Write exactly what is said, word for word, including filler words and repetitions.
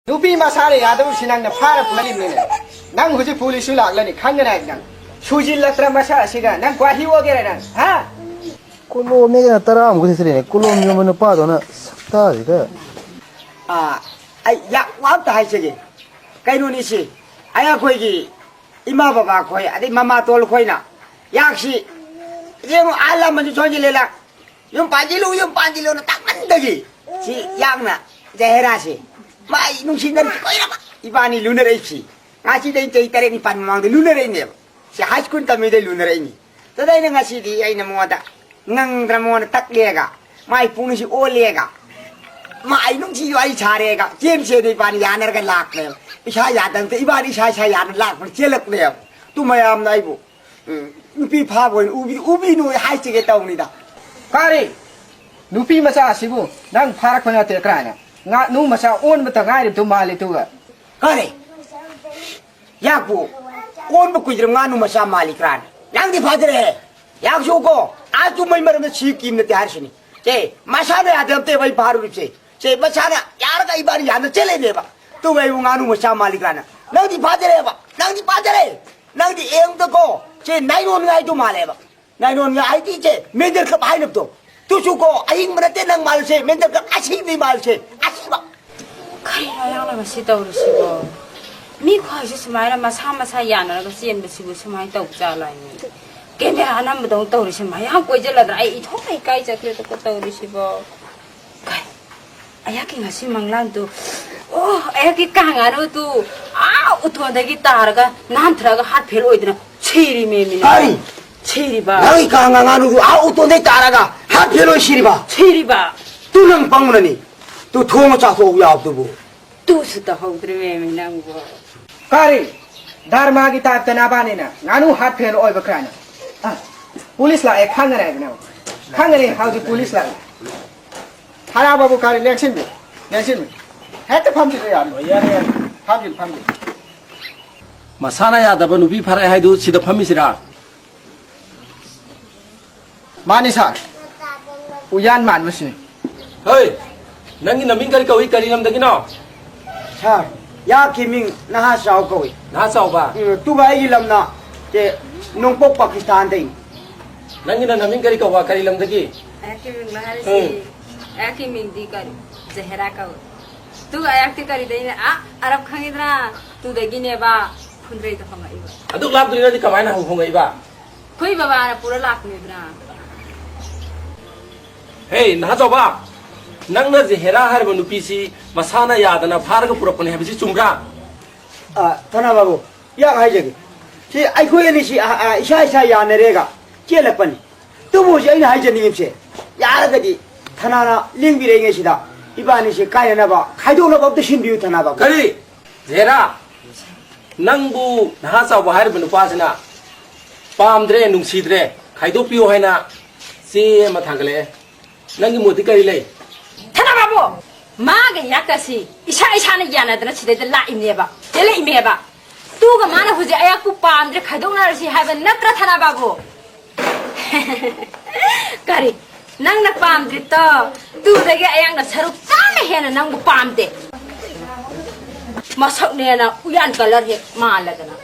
ꯅꯨꯄꯤ ꯃꯁꯥꯅ ꯌꯥꯗꯕꯁꯤ ꯅꯪꯅ ꯐꯥꯔ ꯄꯨꯍꯜꯂꯤꯕꯅꯤꯅꯦ꯫ ꯅꯪ ꯍꯧꯖꯤꯛ ꯄꯨꯂꯤꯁꯁꯨ ꯂꯥꯛꯂꯅꯤ, ꯈꯪꯒꯅꯤ ꯅꯪ꯫ ꯁꯨꯖꯤꯜꯂꯛꯇ꯭ꯔ ꯃꯁꯥ ꯑꯁꯤꯒ ꯅꯪ ꯀ꯭ꯋꯥꯍꯤ ꯑꯣꯒꯦꯔꯥ ꯅꯪ, ꯍꯥ? ꯀꯣꯂꯣꯝꯅꯦ ꯀꯩꯅꯣ ꯇꯔꯥꯃꯨꯛ ꯊꯤꯜꯂꯤꯅꯦ꯫ ꯀꯣꯂꯣꯝ ꯌꯣꯟꯕ ꯅꯨꯄꯥꯗꯨꯅ ꯁꯛꯇꯥꯁꯤꯒ꯫ ꯑꯥ, ꯑꯩ ꯌꯥ-, ꯋꯥ ꯑꯝꯇ ꯍꯥꯏꯖꯒꯦ꯫ ꯀꯩꯅꯣꯅꯤ ꯁꯤ, ꯑꯩ ꯑꯩꯈꯣꯏꯒꯤ ꯏꯃꯥ ꯕꯕꯥ ꯈꯣꯏ, ꯑꯗꯩ ꯃꯃꯥꯇꯣꯜ ꯈꯣꯏꯅ ꯌꯥꯛꯁꯤ, ꯌꯦꯡꯉꯨ, ꯑꯍꯜ ꯂꯃꯟꯁꯨ ꯁꯣꯟꯖꯤꯜꯂꯦ ꯂꯥꯛ꯫ "ꯌꯨꯝ ꯄꯥꯟꯁꯤꯜꯂꯨ, ꯌꯨꯝ ꯄꯥꯟꯁꯤꯜꯂꯨꯅ" ꯇꯥꯛꯃꯟꯗꯒꯤ ꯁꯤ ꯌꯥꯛꯅ ꯖꯍꯦꯔꯥꯁꯦ ꯃꯥ ꯑꯩ ꯅꯨꯡꯁꯤꯅꯔꯤꯁꯤ ꯀꯨꯏꯔꯕ ꯏꯕꯥꯅꯤ ꯂꯨꯅꯔꯛꯏꯁꯤ꯫ ꯉꯁꯤꯗꯩ ꯆꯍꯤ ꯇꯔꯦꯠ ꯅꯤꯄꯥꯟ ꯃꯃꯥꯡꯗ ꯂꯨꯅꯔꯛꯏꯅꯦꯕ꯫ ꯁꯤ ꯍꯥꯏ ꯁ꯭ꯀꯨꯜ ꯇꯝꯃꯤꯗꯩ ꯂꯨꯅꯔꯛꯏꯅꯤ꯫ ꯑꯗꯨꯗ ꯑꯩꯅ ꯉꯁꯤꯗꯤ ꯑꯩꯅ ꯃꯉꯣꯟꯗ ꯉꯪꯗ꯭ꯔ ꯃꯉꯣꯟꯗ ꯇꯛꯂꯦꯒ, ꯃꯥꯏ ꯄꯨꯛꯅꯤꯡꯁꯤ ꯑꯣꯜꯂꯦꯒ, ꯃꯥ ꯑꯩ ꯅꯨꯡꯁꯤ ꯋꯥꯔꯤ ꯁꯥꯔꯦꯒ, ꯆꯦꯟ ꯆꯦꯟꯗ ꯏꯕꯥꯅꯤ ꯌꯥꯅꯔꯒ ꯂꯥꯛꯄꯅꯦꯕ꯫ ꯏꯁꯥ ꯌꯥꯗꯕꯗ ꯏꯕꯥꯅꯤ ꯏꯁꯥ ꯏꯁꯥ ꯌꯥꯅ ꯂꯥꯛꯄꯅ ꯆꯦꯜꯂꯛꯄꯅꯦꯕ꯫ ꯑꯗꯨ ꯃꯌꯥꯝꯅ ꯑꯩꯕꯨ ꯎꯝ, ꯅꯨꯄꯤ ꯐꯥꯕ ꯑꯣꯏꯅ ꯎꯕꯤ-, ꯎꯕꯤꯅꯨ ꯍꯥꯏꯁꯤꯒꯦ ꯇꯧꯅꯤꯗ꯫ ꯀꯔꯤ? ꯅꯨꯄꯤ ꯃꯆꯥ ꯑꯁꯤꯕꯨ ꯅꯪ ꯐꯥꯔꯛꯄ ꯅꯠꯇꯦ ꯀꯔꯥꯏꯅ? ꯉꯥꯅꯨ ꯃꯆꯥ ꯑꯣꯟꯕꯇ ꯉꯥꯏꯔꯤꯕꯗꯨ ꯃꯥꯜꯂꯤꯗꯨꯒ꯫ ꯀꯔꯤ? ꯌꯥꯛꯄꯨ ꯑꯣꯟꯕ ꯀꯨꯏꯗ꯭ꯔꯤꯕ ꯉꯥꯅꯨ ꯃꯆꯥ ꯃꯥꯜꯂꯤ ꯀꯔꯥꯏꯅ? ꯅꯪꯗꯤ ꯐꯥꯖꯔꯦꯍꯦ꯫ ꯌꯥꯛꯁꯨꯀꯣ, ꯑꯥ ꯆꯨꯝꯕꯩ ꯃꯔꯝꯗ ꯁꯤ ꯀꯤꯝ ꯅꯠꯇꯦ ꯍꯥꯏꯔꯤꯁꯤꯅꯤ꯫ ꯁꯦ, ꯃꯁꯥꯅ ꯌꯥꯗꯕ ꯅꯠꯇꯦꯕ ꯑꯩ ꯐꯥꯔꯨꯔꯤꯕꯁꯦ꯫ ꯁꯦ, ꯃꯁꯥꯅ ꯌꯥꯔꯒ ꯏꯕꯥꯅꯤ ꯌꯥꯝꯅ ꯆꯦꯜꯂꯛꯏꯅꯦꯕ꯫ ꯑꯗꯨꯒ ꯑꯩꯕꯨ ꯉꯥꯅꯨ ꯃꯆꯥ ꯃꯥꯜꯂꯤ ꯀꯔꯥꯏꯅ? ꯅꯪꯗꯤ ꯐꯥꯖꯔꯦꯕ꯫ ꯅꯪꯗꯤ ꯐꯥꯖꯔꯦ꯫ ꯅꯪꯗꯤ ꯑꯦꯝꯗꯀꯣ, ꯁꯦ ꯅꯥꯏꯂꯣꯟ ꯉꯥꯏꯗꯣ ꯃꯥꯜꯂꯦꯕ꯫ ꯅꯥꯏꯂꯣꯟ ꯉꯥꯏ ꯍꯥꯏꯗꯤ ꯁꯦ ꯃꯦꯟꯗꯔ ꯀꯞ ꯍꯥꯏꯅꯕꯗꯣ꯫ ꯇꯨꯁꯨꯀꯣ, ꯑꯍꯤꯡꯕ ꯅꯠꯇꯦ ꯅꯪ ꯃꯥꯜꯂꯤꯁꯦ, ꯃꯦꯟꯗꯔ ꯀꯞ ꯑꯁꯤꯕꯅꯤ ꯃꯥꯜꯂꯤꯁꯦ, ꯑꯁꯤꯕ꯫ ꯀꯔꯤꯅꯣ ꯑꯌꯥꯝꯅ ꯃꯁꯤ ꯇꯧꯔꯤꯁꯤꯕꯣ? ꯃꯤ ꯈ꯭ꯋꯥꯏꯁꯨ ꯁꯨꯃꯥꯏꯅ ꯃꯁꯥ ꯃꯁꯥ ꯌꯥꯅꯔꯒ ꯆꯦꯟꯕꯁꯤꯕꯨ ꯁꯨꯃꯥꯏꯅ ꯇꯧ ꯆꯥꯂꯥꯏꯅꯤ꯫ ꯀꯦꯃꯦꯔꯥ ꯅꯝꯕꯗꯧꯅ ꯇꯧꯔꯤꯁꯤ ꯃꯌꯥꯝ ꯀꯣꯏꯁꯤꯜꯂꯗ꯭ꯔꯥ? ꯑꯩ ꯏꯊꯣꯛꯅ ꯏꯀꯥꯏ ꯆꯠꯈ꯭ꯔꯦꯗꯀꯣ ꯇꯧꯔꯤꯁꯤꯕꯣ꯫ ꯀꯩ? ꯑꯩꯍꯥꯛꯀꯤ ꯉꯁꯤ ꯃꯪꯂꯥꯟꯗꯨ, ꯑꯣ, ꯑꯩꯍꯥꯛꯀꯤ ꯀꯥꯡ ꯉꯥꯅꯨꯗꯨ ꯑꯥ ꯎꯇꯣꯟꯗꯒꯤ ꯇꯥꯔꯒ ꯅꯥꯟꯊꯔꯒ ꯍꯥꯔꯠ ꯐꯦꯜ ꯑꯣꯏꯗꯅ ꯁꯤꯔꯤꯃꯦꯃꯤ꯫ ꯀꯔꯤ? ꯁꯤꯔꯤꯕ꯫ ꯅꯪꯒꯤ ꯀꯥꯡ ꯉꯥꯅꯨꯗꯨ ꯑꯥ ꯎꯇꯣꯟꯗꯒꯤ ꯇꯥꯔꯒ ꯍꯥꯔꯠ ꯐꯦꯜ ꯑꯣꯏ ꯁꯤꯔꯤꯕ? ꯁꯤꯔꯤꯕ꯫ ꯇꯨ ꯅꯪ ꯄꯪꯕꯅꯅꯤ꯫ ꯇꯨ ꯊꯣꯡ ꯆꯥꯊꯣꯛꯎ ꯌꯥꯕꯗꯨꯕꯨ꯫ ꯇꯨꯁꯨ ꯇꯧꯍꯧꯗ꯭ꯔꯦꯃꯦꯃꯤ ꯅꯪꯕꯨ꯫ ꯀꯔꯤ? ꯙꯔꯃꯒꯤ ꯇꯥꯏꯞꯇ ꯅꯕꯥꯅꯤꯅ ꯉꯥꯅꯨ ꯍꯥꯔꯠ ꯐꯦꯜ ꯑꯣꯏꯕ ꯀꯥꯏꯅ꯫ ꯑ, ꯄꯨꯂꯤꯁ ꯂꯥꯛꯑꯦ, ꯈꯪꯉꯔꯦ ꯍꯥꯏꯕꯅꯦ꯫ ꯈꯪꯉꯔꯦ, ꯍꯧꯖꯤꯛ ꯄꯨꯂꯤꯁ ꯂꯥꯛꯑꯦ꯫ ꯍꯔꯥꯕꯕꯨ ꯀꯔꯤ ꯂꯦꯡꯁꯤꯟꯕꯤ? ꯂꯦꯡꯁꯤꯟꯕꯤ꯫ ꯍꯦꯛꯇ ꯐꯝꯁꯤꯜꯂꯨ ꯌꯥꯅꯤ꯫ ꯌꯥꯔꯦ, ꯌꯥꯔꯦ꯫ ꯐꯝꯁꯤꯜꯂꯨ, ꯐꯝꯁꯤꯜꯂꯨ꯫ ꯃꯁꯥꯅ ꯌꯥꯗꯕ ꯅꯨꯄꯤ ꯐꯥꯔꯛꯑꯦ ꯍꯥꯏꯗꯨ ꯁꯤꯗ ꯐꯝꯃꯤꯁꯤꯔꯥ? ꯃꯥꯅꯤ ꯁꯥꯔ꯫ ꯎꯌꯥꯟ ꯃꯥꯟꯕꯁꯤꯅꯤ꯫ ꯍꯣꯏ, ꯅꯪꯒꯤ ꯅꯃꯤꯡ ꯀꯔꯤ ꯀꯧꯏ? ꯀꯔꯤ ꯂꯝꯗꯒꯤꯅꯣ? ꯑ, ꯑꯩꯍꯥꯛꯀꯤ ꯃꯤꯡ ꯅꯍꯥ ꯆꯥꯎ ꯀꯧꯏ꯫ ꯅꯍꯥ ꯆꯥꯎꯕ? ꯎꯝ, ꯑꯗꯨꯒ ꯑꯩꯒꯤ ꯂꯝꯅ ꯁꯦ ꯅꯣꯡꯄꯣꯛ ꯄꯥꯀꯤꯁꯇꯥꯟꯗꯩꯅꯤ꯫ ꯅꯪꯒꯤꯅ ꯅꯃꯤꯡ ꯀꯔꯤ ꯀꯧꯕ? ꯀꯔꯤ ꯂꯝꯗꯒꯤ? ꯑꯩꯍꯥꯛꯀꯤ ꯃꯤꯡ ꯍꯥꯏꯔꯤꯁꯤ, ꯎꯝ꯫ ꯑꯩꯍꯥꯛꯀꯤ ꯃꯤꯡꯗꯤ ꯀꯔꯤ? ꯖꯍꯦꯔꯥ ꯀꯧꯏ꯫ ꯑꯗꯨꯒ ꯑꯩꯍꯥꯛꯇꯤ ꯀꯔꯤꯗꯩꯅꯦ? ꯑꯥ, ꯑꯔꯕ ꯈꯪꯉꯤꯗꯅ? ꯑꯗꯨꯗꯒꯤꯅꯦꯕ, ꯐꯨꯟꯗ꯭ꯔꯩꯗ ꯍꯣꯡꯉꯛꯏꯕ꯫ ꯑꯗꯨꯛ ꯂꯥꯞꯇ꯭ꯔꯤ ꯅꯪꯗꯤ ꯀꯃꯥꯏꯅ ꯍꯣꯡ-, ꯍꯣꯡꯉꯛꯏꯕ? ꯑꯩꯈꯣꯏ ꯕꯕꯥꯅ ꯄꯨꯔ ꯂꯥꯛꯄꯅꯤꯗꯅ꯫ ꯍꯦ, ꯅꯍꯥ ꯆꯥꯎꯕ, ꯅꯪꯅ ꯖꯍꯦꯔꯥ ꯍꯥꯏꯔꯤꯕ ꯅꯨꯄꯤꯁꯤ ꯃꯁꯥꯅ ꯌꯥꯗꯅ ꯐꯥꯔꯒ ꯄꯨꯔꯛꯄꯅꯤ ꯍꯥꯏꯕꯁꯤ ꯆꯨꯝꯕ꯭ꯔꯥ? ꯑ, ꯊꯅꯥ ꯕꯥꯕꯨ, ꯑꯩꯍꯥꯛ ꯍꯥꯏꯖꯒꯦ꯫ ꯁꯤ ꯑꯩꯈꯣꯏ ꯑꯅꯤꯁꯤ, ꯑ, ꯑ, ꯏꯁꯥ ꯏꯁꯥ ꯌꯥꯅꯔꯦꯒ ꯆꯦꯜꯂꯛꯄꯅꯤ꯫ ꯑꯗꯨꯕꯨ ꯍꯧꯖꯤꯛ ꯑꯩꯅ ꯍꯥꯏꯖꯅꯤꯡꯉꯤꯕꯁꯦ, ꯌꯥꯔꯒꯗꯤ ꯊꯅꯥꯅ ꯂꯦꯡꯕꯤꯔꯛꯏꯉꯩꯁꯤꯗ ꯏꯕꯥꯅꯤꯁꯦ ꯀꯥꯏꯅꯅꯕ, ꯈꯥꯏꯗꯣꯛꯅꯕ ꯑꯝꯇ ꯁꯤꯟꯕꯤꯌꯨ, ꯊꯅꯥ ꯕꯥꯕꯨ꯫ ꯀꯔꯤ? ꯖꯍꯦꯔꯥ, ꯅꯪꯕꯨ ꯅꯍꯥ ꯆꯥꯎꯕ ꯍꯥꯏꯔꯤꯕ ꯅꯨꯄꯥꯁꯤꯅ ꯄꯥꯝꯗ꯭ꯔꯦ, ꯅꯨꯡꯁꯤꯗ꯭ꯔꯦ, ꯈꯥꯏꯗꯣꯛꯄꯤꯌꯨ ꯍꯥꯏꯅ ꯆꯦ ꯑꯃ ꯊꯥꯒꯠꯂꯛꯑꯦ꯫ ꯅꯪꯒꯤ ꯃꯣꯠꯇꯤ ꯀꯔꯤ ꯂꯩ? ꯊꯅꯥ ꯕꯥꯕꯨ, ꯃꯥꯒ ꯑꯩꯍꯥꯛꯀꯁꯤ ꯏꯁꯥ ꯏꯁꯥꯅ ꯌꯥꯅꯗꯅ ꯁꯤꯗꯩꯗ ꯂꯥꯛꯏꯅꯦꯕ, ꯆꯦꯜꯂꯛꯏꯅꯦꯕ꯫ ꯑꯗꯨꯒ ꯃꯥꯅ ꯍꯧꯖꯤꯛ ꯑꯩꯍꯥꯛꯄꯨ ꯄꯥꯝꯗ꯭ꯔꯦ, ꯈꯥꯏꯗꯣꯛꯅꯔꯁꯤ ꯍꯥꯏꯕ ꯅꯠꯇ꯭ꯔꯥ, ꯊꯅꯥ ꯕꯥꯕꯨ? ꯀꯔꯤ? ꯅꯪꯅ ꯄꯥꯝꯗ꯭ꯔꯤꯗꯣ? ꯑꯗꯨꯗꯒꯤ ꯑꯩꯍꯥꯛꯅ ꯁꯔꯨꯛ ꯆꯥꯝꯃ ꯍꯦꯟꯅ ꯅꯪꯕꯨ ꯄꯥꯝꯗꯦ꯫ ꯃꯁꯛꯅꯦꯅ ꯎꯌꯥꯟ ꯀꯂꯔ ꯍꯦꯛ ꯃꯥꯜꯂꯗꯅ꯫